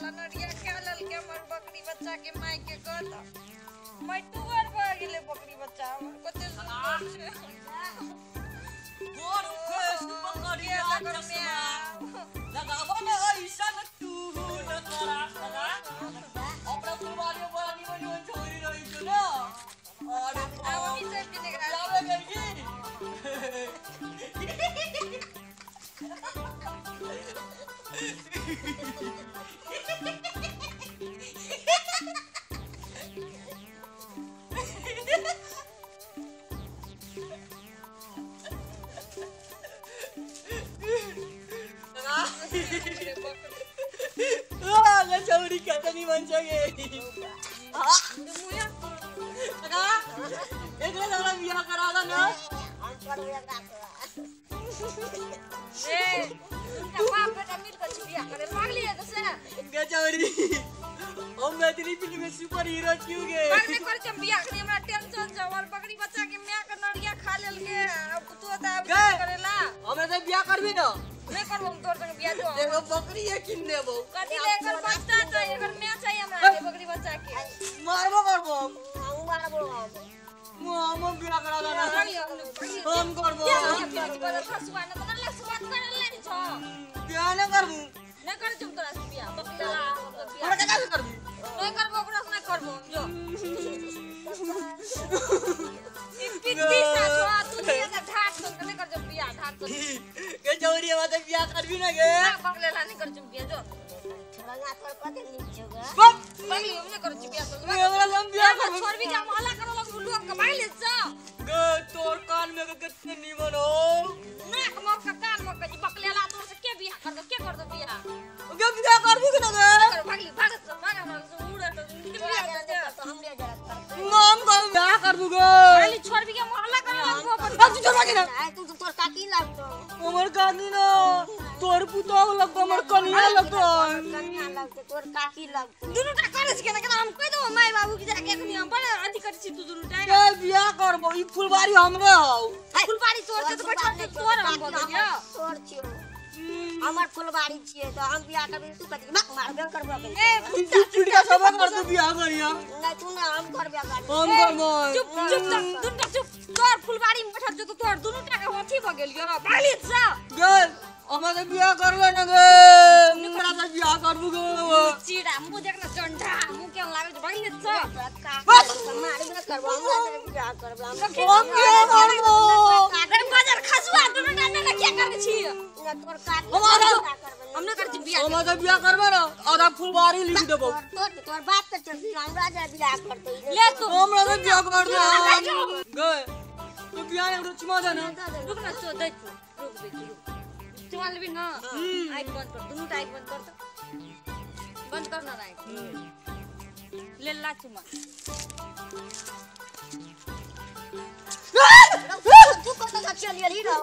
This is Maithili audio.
वाला नरिया खा लेलकै हमर बकरी बच्चा के माय के कहता मटुअर भऽ गेलै बकरी बच्चा हमर कते सुंदर छै गोर केस बकरिया चश्मा लगाबो न ऐसा न तू न करा लगा अपना फुलवारी बड़ा निमन निमन छोरी रही छ न अरे आब हम सब के जाबे करगी छौरी कते निमन छ गे एकरा हमरा बियाह करा दो ना हम करबै एकरा ए उनका बाप बेटा मिल के बियाह करे पागली है तो से गे छौरी हम मैथिली फिल्म में सुपर हीरो क्यों गे पागल कर हम बियाह करे हमरा टेंशन छ हमर बकरी बच्चा के my के नरिया खा लेलके अब तू त अब करेला हमरा से बियाह करबी ना नहीं करबो हम तोर संग बियाह जो एगो बकरी है किन देबो कथि ले एकर बच्चा चाहिए एकर my चाहिए हमरा के बकरी बच्चा के मारबो करबो हम मारबो हम बियाह करा दो ना हम करबो खसुआ न त ना सुआत करे ले छ बियाह न करबू न कर तुम तोरा से बियाह बकरी ला हमरा के का करबी नहीं करबो ओकरा से नहीं करबो जो ई पिट्टी सा छ तू दिया त ढाट सुन के नहीं कर जो बियाह ढाट सुन के चौरी हमरा से बियाह करबी ना गे ना बकले ला नहीं कर जो बियाह जो छोरा तोर कते नीक छौ गे बकली हम नहीं कर जो बियाह तो हमरा से हम बियाह करबो छोड़बी के हम हल्ला करऽ लगबू लोग के भागि ले छ गे तोर कान में के कते निमन हो नाक मक के कान मक के बकले ला तोर से के बियाह कर दो के कर दो बियाह गे बियाह करबी कि ना गे भागली भागत भाग हमरा से उड़ तो हमरे जरा करतै नाम कर बियाह करबू गे खाली छोड़बी के मोहल्ला करे लगबो अपन तू छोड़बा के ना तू तोर काकी लगतो हमर काकी ना तोर पुतोह लगतो हमर कनिया लगतो कनिया लगतो तोर काकी लगतो दुनु टा करे छी केना केना हम कह देबो माय बाबू के जाके एखनी हम बड़ अथी करे छी तू दुनु टा के बियाह करबो ई फुलबारी हमरे हौ फुलबारी तोर छै त बैठल छी तोर हम बगलिया तोर छियो हमर फुलबारी छियै त हम बियाह करबै तू कथि मारबे करबो ए तू चिड़का सब कर तू बियाह करिया नै तू ना हम करबे हम करबो चुप चुप दुनु टा चुप तोर फुलबारी में बैठल छ त तोर दुनु टा के अथी भ गेलियो भागली छ गे हमरा से बियाह करबे न गे हमरा से बियाह करबू गे चिड़ा मुंह देख न चंडा मुंह केन लागल छ भागली छ बस मारबे करबो हमरा से बियाह करबो हम बियाह करबो रे बाजार खसुआ दुनु टा ने के करे छी तोर काकी हम न कर छी बियाह हमरा से बियाह करबे न आधा फुलबारी लिख देबो तोर तोर बाप के चलती हमरा से बियाह करतै ले तू हमरा से बियाह कर दे गे तू बियाह ने चुमा दे ना रुक न चो दे रुक दे रुक चुमा लेबी ना आँख बंद कर दुनु टा आँख बंद कर त बंद कर ना आँख ले ला चुमा तू कत चल गेली रे।